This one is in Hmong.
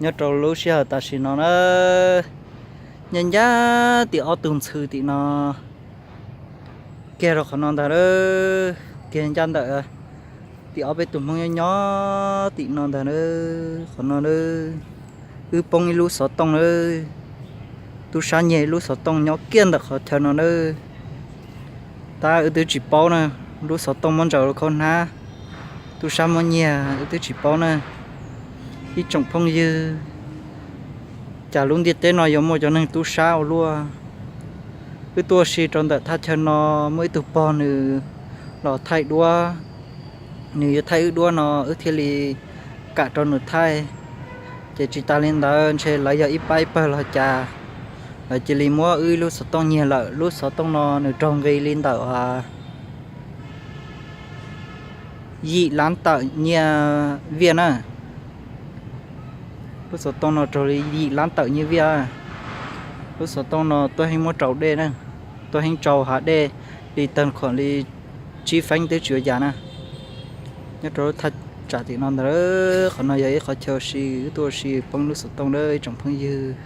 Nyob rau lub sij hawm tam sim no na, ncaj ncaj tim ob tug ntxhw tim no, kiag rau qhov no ntag, kiag ncaj ntawm tim ob peb tug Hmoob nyob nyob tim no ntag. Qhov no wb poob ib lub xov tooj na, tub sab nyiag ib lub xov tooj nyob kiag ntawm qhov chaw no na. Tab wb twb tsis paub na, lub xov tooj muab ntsaws rau khaub hnab, tub sab muab nyiag wb twb tsis paub na. Ib tsoom phooj ywg, cas lub ntiaj teb no yuav muaj cov neeg tub sab ua luaj. Wb tuaj ua si rau ntawm thaj chaw no, muaj ib tug pog nws los thaij duab, nws yuav thaij wb duab no wb thiaj li kam rau nws thaij. Ces tsis tas li ntawd ntshe lawv yog ib pab ib pawg los cas, lawv cia li muab wb ib lub xov tooj nyiag lawm. Lub xov tooj no nws raug nqi li ntawm yim lab tawm nyiaj viaj na. Lub xov tooj no raug li yim lab tawm nyiaj viaj. Lub xov tooj no Tuab Heeb muab rau dej na, Tuab Heeb rau hav dej li tag khuam li tsib feeb twb tsis ua cas na. Nyob rau lub thaj tsam tim no ntag, qhov no yog ib qhov chaw ua si, wb tuaj ua si poob lub xov tooj na ib tsoom phooj ywg.